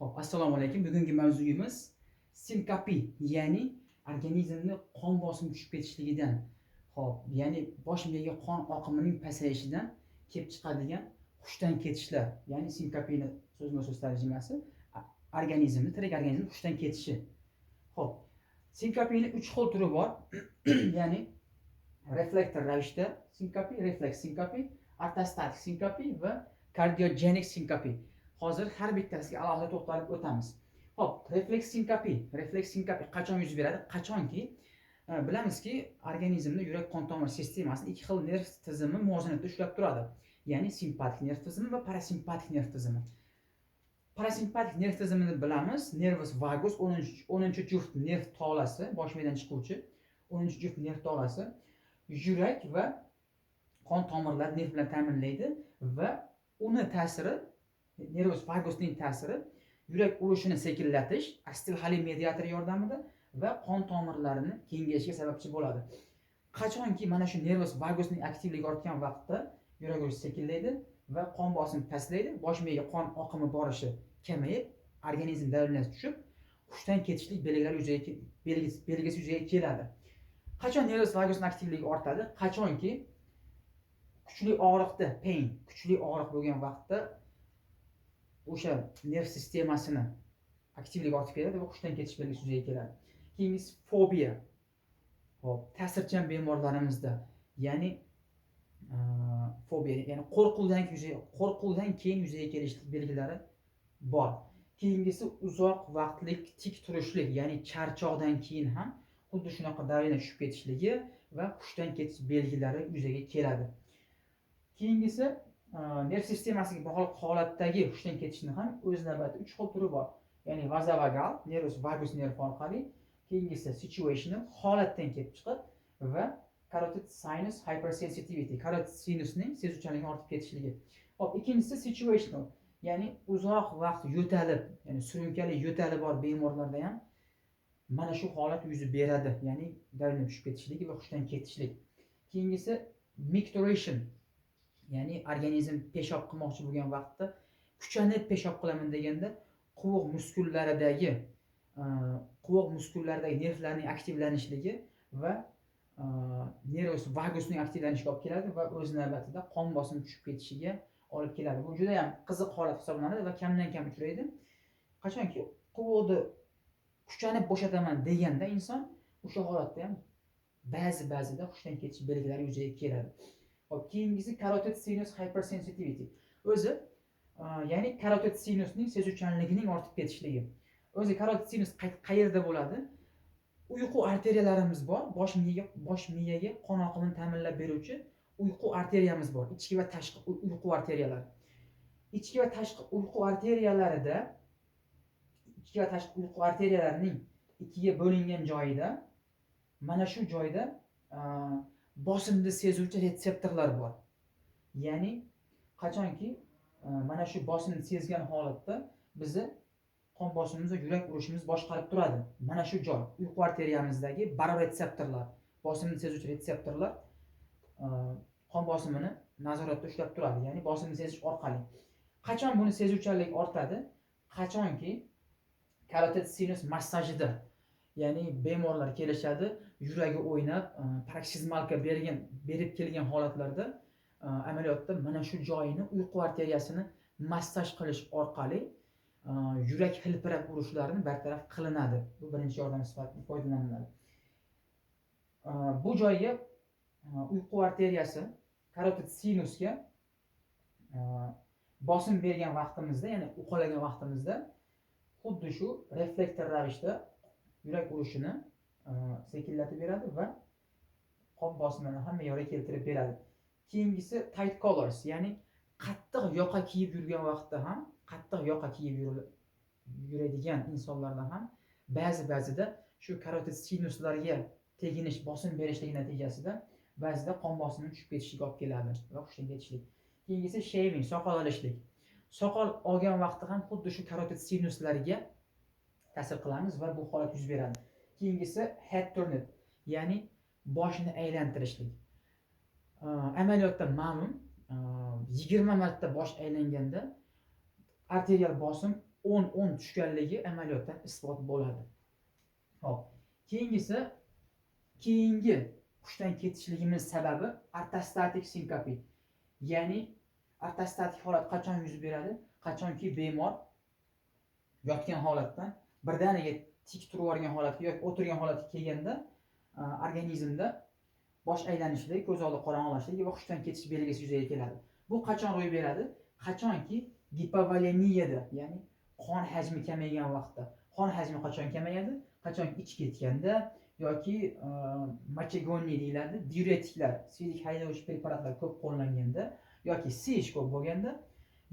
Xo'p, assalomu alaykum. Bugungi mavzuyimiz sinkopi, ya'ni organizmni qon bosimi tushib ketishligidan, xo'p, ya'ni bosh miyaga qon oqimining pasayishidan kelib chiqadigan hushdan ketishlar, ya'ni sinkopini so'zma-so'z tarjimasi organizmni, tirik organizmni hushdan ketishi. Xo'p, sinkopini 3 xil turi bor. Ya'ni reflektor ravishda sinkopi, refleks sinkopi, ortostatik sinkopi va kardiogenik sinkopi. Hozir har bittasiga alohida to'xtalib o'tamiz. Xo'p, refleks sinkopi. Refleks sinkopi qachon yuz beradi? Qachonki bilamizki, organizmda yurak qon tomir sistemasini ikki xil nerv tizimi muvozanatda ushlab turadi. Ya'ni simpatik nerv tizimi va parasimpatik nerv tizimi. Parasimpatik nerv tizimini bilamiz. Nervus vagus 10 juft nerv tolasi, bosh miyadan chiquvchi 10 juft nerv tolasi yurak va qon tomirlar nerv bilan ta'minlaydi va uni ta'siri, nervus vagusning ta'siri yurak urishini sekinlatish asetilxolin mediatori yordamida va qon tomirlarini kengayishiga sababchi bo'ladi. Qachonki mana shu nervus vagusning aktivligi ortgan vaqtda yurak urishi sekinlaydi va qon bosimi pastlaydi, bosh miyaga qon oqimi borishi kamayib, organizm давление si tushib, hushdan ketishlik belgilari yuzaga belgisi yuzaga keladi. Qachon nervus vagusning aktivligi ortadi? Qachonki kuchli og'riqda, pain, kuchli og'riq bo'lgan vaqtda o'sha nerv sistemasini aktivligi ortib ketadi va hushdan ketish belgisi yuzaga keladi. Keyingisi fobiya. Xo'p, ta'sirchan bemorlarimizda, ya'ni fobiya, ya'ni qo'rquvdan keyin yuzaga kelishlik belgilari bor. Keyingisi uzoq vaqtlik tik turishlik, ya'ni charchoqdan keyin ham xuddi shunaqa давление tushib ketishligi va hushdan ketish belgilari yuzaga keladi. Keyingisi nerv sistemasiga bog'liq holatdagi hushdan ketishni ham o'z navbatida uch xil turi bor. Ya'ni vazovagal, nervus vagus nervi orqali, keyingisi situational, holatdan kelib chiqib va carotid sinus hypersensitivity, karotid sinusning sezuvchanligi ortib ketishligi. Xo'p, ikkinchisi situational, ya'ni uzoq vaqt yo'talib, ya'ni surunkali yo'tali bor bemorlarda ham mana shu holat yuz beradi, ya'ni давление tushib ketishligi va hushdan ketishlik. Keyingisi micturition, ya'ni organizm peshob qilmoqchi bo'lgan vaqtda kuchanib peshob qilaman deganda quvoq muskullaridagi nervlarning aktivlanishligi va nervus vagusning aktivlanishiga olib keladi va o'z navbatida qon bosimi tushib ketishiga olib keladi. Bu juda ham qiziq holat hisoblanadi va kamdan kam uchraydi. Qachonki quvoqni kuchanib bo'shataman deganda inson o'sha holatda ham ba'zi ba'zida hushdan ketish belgilari yuzaga keladi. Xo'p, keyingisi carotid sinus hypersensitivity. O'zi ya'ni karotid sinusning sezuvchanligining ortib ketishligi. O'zi karotid sinus qayerda bo'ladi? Uyqu arteriyalarimiz bor, bosh miyaga qon oqimini ta'minlab beruvchi uyqu arteriyamiz bor. Ichki va tashqi uyqu arteriyalari. Ichki va tashqi uyqu arteriyalarida, ichki va tashqi uyqu arteriyalarining ikkiga bo'lingan joyida, mana shu joyda bosimni sezuvchi retseptorlar bor. Ya'ni qachonki mana shu bosimni sezgan holatda bizni qon bosimimiz va yurak urishimiz boshqarib turadi. Mana shu joy uyqu arteriyamizdagi baroretseptorlar, bosimni sezuvchi retseptorlar qon bosimini nazoratda ushlab turadi, ya'ni bosimni sezish orqali. Qachon buni sezuvchanlik ortadi? Qachonki karotid sinus massajida, ya'ni bemorlar kelishadi, yuragi o'ynab, пароксизмалка berib kelgan holatlarda amaliyotda mana shu joyini, uyqu arteriyasini massaj qilish orqali yurak hilpirab urishlarini bartaraf qilinadi. Bu birinchi yordam sifatida foydalaniladi. Bu joyga uyqu arteriyasi, karotid sinusga bosim bergan vaqtimizda, ya'ni uqalagan vaqtimizda xuddi shu reflektor ravishda yurak urishini sekinlatib beradi va qon bosimini ham me'yorga keltirib beradi. Keyingisi tight collars, ya'ni qattiq yoqa kiyib yurgan vaqtda ham, qattiq yoqa kiyib yuradigan insonlarda ham ba'zi ba'zida shu karotid sinuslarga teginish, bosim berishligi natijasida ba'zida qon bosimi tushib ketishiga olib keladi va hushdan ketishlik. Keyingisi shaving, soqol olishlik. Soqol olgan vaqtda ham xuddi shu karotid sinuslarga ta'sir qilamiz va bu holat yuz beradi. Keyingisi head turned, ya'ni boshni aylantirishlik. Amaliyotda ma'lum, 20 marta bosh aylanganda arterial bosim 10-10 tushganligi amaliyotdan isbot bo'ladi. Xo'p, keyingisi, keyingi hushdan ketishligimiz sababi ortostatik sinkopi. Ya'ni ortostatik holat qachon yuz beradi? Qachonki bemor yotgan holatdan birdaniga tik turib yuborgan holatga yoki o'tirgan holatga kelganda organizmda bosh aylanishligi, ko'z oldi qorong'ilashligi va hushdan ketish belgisi yuzaga keladi. Bu qachon ro'y beradi? Qachonki gipovolemiyada, ya'ni qon hajmi kamaygan vaqtda. Qon hajmi qachon kamayadi? Qachonki ichib ketganda yoki мочегонный deyiladi, diuretiklar, siydik haydovchi preparatlar ko'p qo'llanganda yoki siyish ko'p bo'lganda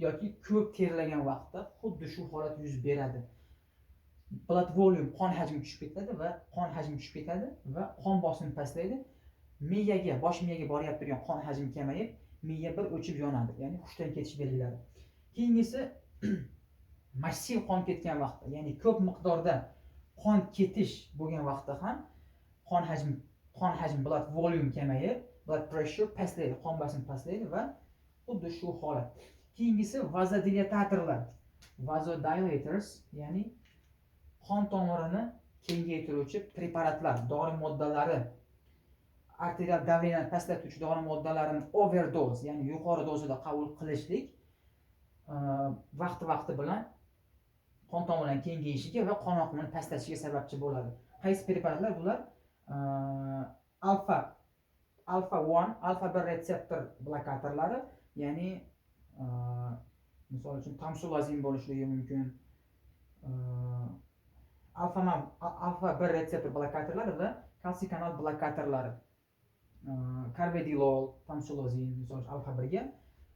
yoki ko'p terlagan vaqtda xuddi shu holat yuz beradi. Blood volume, qon hajmi tushib ketadi va qon hajmi tushib ketadi va qon bosimi pastlaydi. Miyaga, bosh miyaga boryapti turgan qon hajmi kamayib, miya bir o'chib yonadi, ya'ni hushdan ketish belgilari. Keyingisi massiv qon ketgan vaqtda, ya'ni ko'p miqdorda qon ketish bo'lgan vaqtda ham qon hajmi blood volume kamayib, blood pressure pastlaydi, qon bosimi pastlaydi va xuddi shu holat. Keyingisi vazodilatatorlar, vasodilators, ya'ni qon tomirini kengaytiruvchi preparatlar, dori moddalari, arterial давление ni pastlatuvchi dori moddalarini overdose, ya'ni yuqori dozada qabul qilishlik vaqti vaqti bilan qon tomirlarining kengayishiga va qon oqimini pastlashiga sababchi bo'ladi. Qaysi preparatlar bular? Alfa 1, alfa 1 retseptor blokatorlari, ya'ni misol uchun tamsulozin bo'lishligi mumkin. Alfa 1 retseptor blokatorlari va kalsiy kanal blokatorlari. Karvedilol, tamsulozin, misol uchun alfa 1 ga,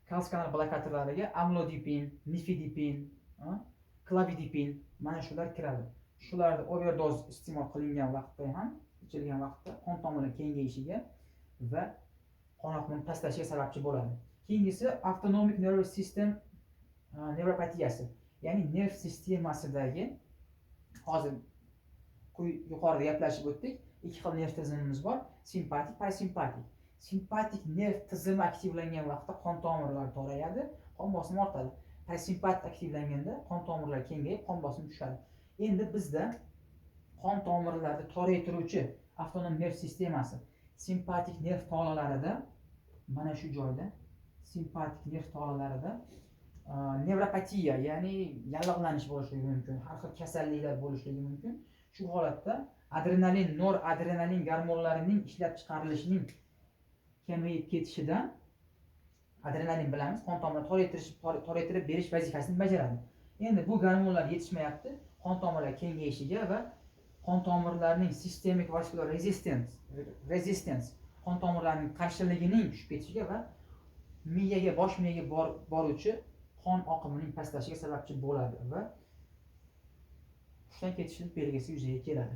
kalsiy kanal blokatorlariga amlodipin, nifedipin, klavidipin, mana shular kiradi. Shularni overdoz iste'mol qilingan vaqtda ham, ichilgan vaqtda qon tomirlari kengayishiga va qon oqimini pastlashiga sababchi bo'ladi. Keyingisi avtonomik nervous system nevropatiyasi, ya'ni nerv sistemasidagi, hozir yuqorida gaplashib o'tdik, ikki xil nerv tizimimiz bor: simpatik, parasimpatik. Simpatik nerv tizimi aktivlangan vaqtda qon tomirlari torayadi, qon bosimi ortadi. Parasimpatik aktivlanganda qon tomirlari kengayib, qon bosimi tushadi. Endi bizda qon tomirlarni toraytiruvchi avtonom nerv sistemasi simpatik nerv tolalarida, mana shu joyda simpatik nerv tolalarida nevropatiya, ya'ni yallig'lanish bo'lishligi mumkin, har xil kasalliklar bo'lishligi mumkin. Shu holatda adrenalin, noradrenalin gormonlarining ishlab chiqarilishining kamayib ketishidan, adrenalin bilamiz, qon tomirni toraytirib berish vazifasini bajaradi. Endi bu gormonlar yetishmayapti, qon tomirlar kengayishiga va qon tomirlarining systemic vascular resistance, qon tomirlarining qarshiligining tushib ketishiga va miyaga, bosh miyaga boruvchi qon oqimining pastlashiga sababchi bo'ladi va hushdan ketishlik belgisi yuzaga keladi.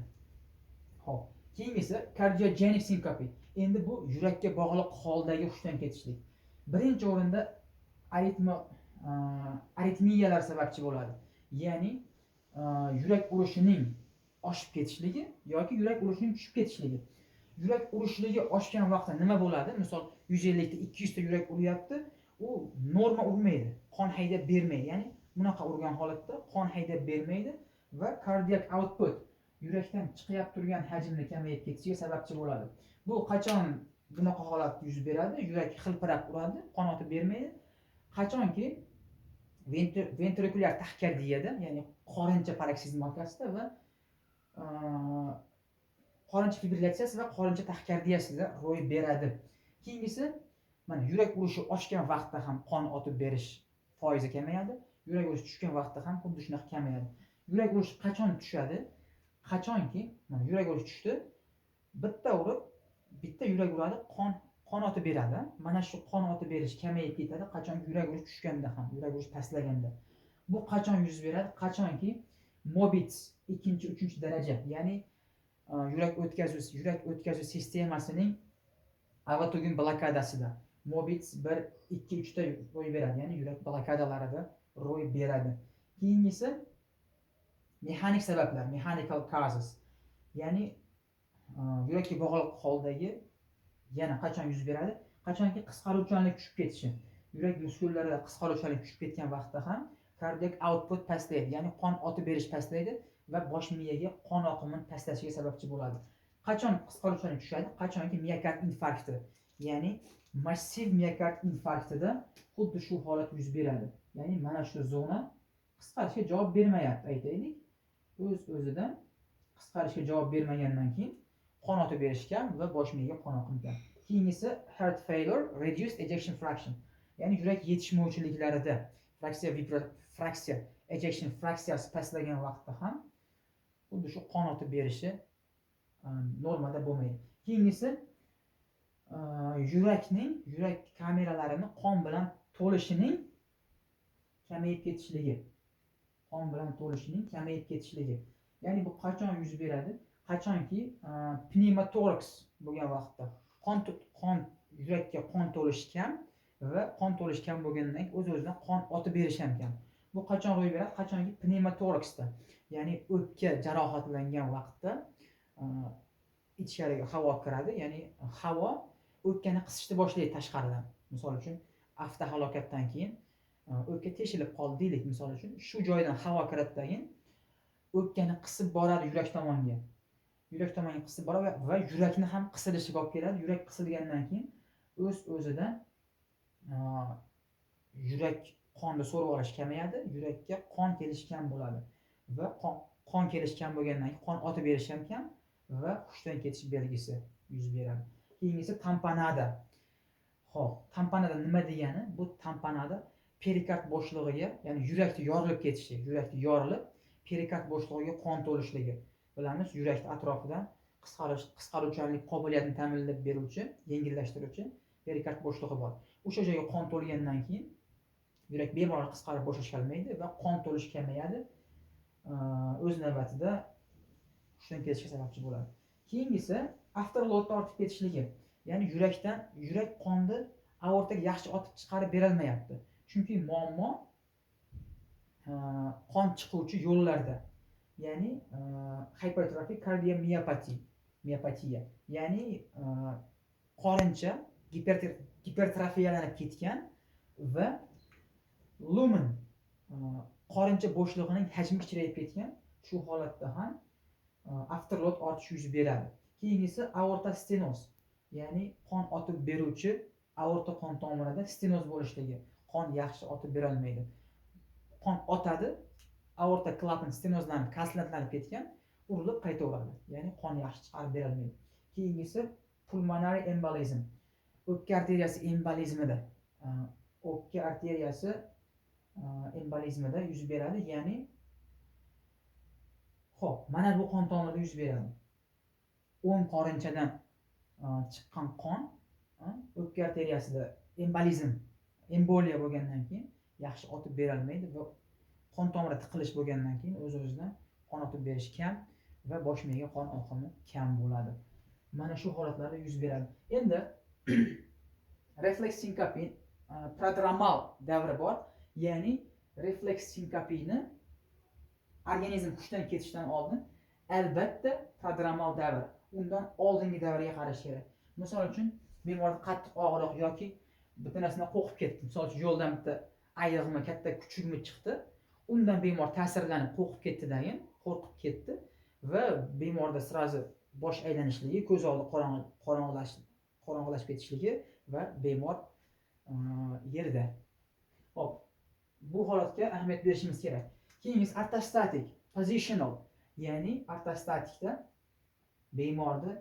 Xo'p, keyingisi kardiogenik sinkopi. Endi bu yurakka bog'liq holdagi hushdan ketishlik. Birinchi o'rinda aritmiyalar sababchi bo'ladi. Ya'ni yurak urishining oshib ketishligi yoki yurak urishining tushib ketishligi. Yurak urishligi oshgan vaqtda nima bo'ladi? Misol 150 ta, 200 ta yurak uryapti, u norma urmaydi, qon haydab bermaydi. Ya'ni bunaqa urgan holatda qon haydab bermaydi va cardiac output, yurakdan chiqyapti turgan hajmni kamayib ketishiga sababchi bo'ladi. Bu qachon bunaqa holat yuz beradi? Yurak xilpirab uradi, qon otib bermaydi. Qachonki ventrikulyar taxikardiyada, ya'ni qorincha paroksizm orqasida va qorincha fibrilyatsiyasi va qorincha taxikardiyasida ro'y beradi. Keyingisi mana yurak urishi oshgan vaqtda ham qon otib berish foizi kamayadi. Yurak urishi tushgan vaqtda ham xuddi shunaqa kamayadi. Yurak urishi qachon tushadi? Qachonki mana yurak urishi tushdi, bitta urib, bitta yurak uradi, qon otib beradi. Mana shu qon otib berish kamayib ketadi, qachonki yurak urish tushganda ham, yurak urish pastlaganda. Bu qachon yuz beradi? Qachonki Mobitz ikkinchi, uchinchi daraja, ya'ni yurak o'tkazuv sistemasining AV tugun blokadasida Mobitz 1, 2, 3 ta ro'y beradi, ya'ni yurak blokadalarida ro'y beradi. Keyingisi mexanik sabablar, mechanical causes, ya'ni yurakka bog'liq holdagi yana qachon yuz beradi? Qachonki qisqaruvchanlik tushib ketishi, yurak muskullarida qisqaruvchanlik tushib ketgan vaqtda ham Cardiac output pastlaydi, ya'ni qon otib berish pastlaydi va bosh miyaga qon oqimini pastlashiga sababchi bo'ladi. Qachon qisqaruvchanlik tushadi? Qachonki miokard infarkti, ya'ni massiv miokard infarktida xuddi shu holat yuz beradi. Ya'ni mana shu zona qisqarishga javob bermayapti, aytaylik. O'z-o'zidan qisqarishga javob bermagandan keyin qon otib berish kam va bosh miyaga qon oqimi kam. Keyingisi heart failure, reduced ejection fraction, ya'ni yurak yetishmovchiliklarida fraksiya ejection fraksiyasi pastlagan vaqtda ham xuddi shu qon otib berishi normada bo'lmaydi. Keyingisi yurakning, yurak kameralarini qon bilan to'lishining kamayib ketishligi. Qon bilan to'lishining kamayib ketishligi. Ya'ni bu qachon yuz beradi? Qachonki pnevmotoraks bo'lgan vaqtda qon yurakka qon to'lishi kam va qon to'lishi kam bo'lgandan keyin o'z-o'zidan qon otib berishi ham kam. Bu qachon ro'y beradi? Qachonki pnevmotoraksda, ya'ni o'pka jarohatlangan vaqtda ichkariga havo kiradi, ya'ni havo o'pkani qisishni boshlaydi tashqaridan. Misol uchun, avtohalokatdan keyin o'pka teshilib qoldi deylik, misol uchun, shu joydan havo kiradi, keyin o'pkani qisib boradi yurak tomonga. Yurak tomonga qisib boradi va yurakni ham qisilishiga olib keladi. Yurak qisilgandan keyin o'z-o'zidan yurak qonni so'rib olish kamayadi, yurakka qon kelishi kam bo'ladi va qon kelishi kam bo'lgandan keyin qon otib berish ham kam va hushdan ketish belgisi yuz beradi. Keyingisi tamponada. Xo'p, tamponada nima degani? Bu tamponada perikard bo'shlig'iga, ya'ni yurakni yorilib ketishi, yurakni yorilib perikard bo'shlig'iga qon to'lishligi. Bilamiz, yurakni atrofidan qisqaruvchanlik qobiliyatini ta'minlab beruvchi, yengillashtiruvchi perikard bo'shlig'i bor. O'sha joyga qon to'lgandan keyin yurak bemalol qisqarib bo'shasholmaydi va qon to'lish kamayadi. O'z navbatida hushdan ketishga sababchi bo'ladi. Keyingisi afterloadda ortib ketishligi. Ya'ni yurak qonni aortaga yaxshi otib chiqarib berolmayapti. Chunki muammo qon chiquvchi yo'llarda. Ya'ni hypertrofik kardiomiyopatiya, miopatiya. Ya'ni qorincha gipertrofiyalanib ketgan va lumen, qorincha bo'shlig'ining hajmi kichrayib ketgan. Shu holatda ham afterload ortishi yuz beradi. Keyingisi aorta stenoz, ya'ni qon otib beruvchi aorta qon tomirida stenoz bo'lishligi. Qon yaxshi otib berolmaydi. Qon otadi, aorta klapan stenozlanib, kaslatlanib ketgan, urilib qaytaveradi. Ya'ni qon yaxshi chiqarib berolmaydi. Keyingisi pulmonary embolizm. O'pka arteriyasi embolizmida. O'pka arteriyasi embolizmida yuz beradi, ya'ni xo'p, mana bu qon tomirida yuz beradi. O'ng qorinchadan chiqqan qon o'pka arteriyasida embolizm, emboliya bo'lgandan keyin yaxshi otib berolmaydi va qon tomiri tiqilish bo'lgandan keyin o'z-o'zidan qon otib berish kam va bosh miyaga qon oqimi kam bo'ladi. Mana shu holatlarda yuz beradi. Endi refleks sinkopin prodromal davri bor, ya'ni refleks sinkopini organizm hushdan ketishdan oldin albatta prodromal davr, undan oldingi davrga qarash kerak. Misol uchun, bemorda qattiq og'riq yoki bitta narsadan qo'rqib ketdi. Misol uchun, yo'ldan bitta ayiqmi, katta kuchukmi chiqdi. Undan bemor ta'sirlanib qo'rqib ketdi deyin, qo'rqib ketdi va bemorda сразу bosh aylanishligi, ko'z oldi qorong'ilashib ketishligi va bemor yerda. Xo'p, bu holatga ahamiyat berishimiz kerak. Keyingisi ortostatik, positional, ya'ni ortostatikda bemorni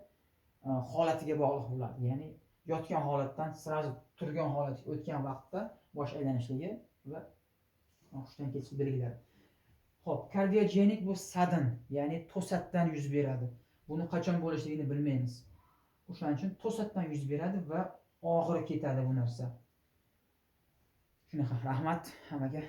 holatiga bog'liq bo'ladi. Ya'ni yotgan holatdan сразу turgan holatga o'tgan vaqtda bosh aylanishligi va hushdan ketish belgilari. Xo'p, kardiogenik bu sudden, ya'ni to'satdan yuz beradi. Buni qachon bo'lishligini bilmaymiz. O'shaning uchun to'satdan yuz beradi va og'ir ketadi bu narsa. Shunaqa, rahmat hammaga.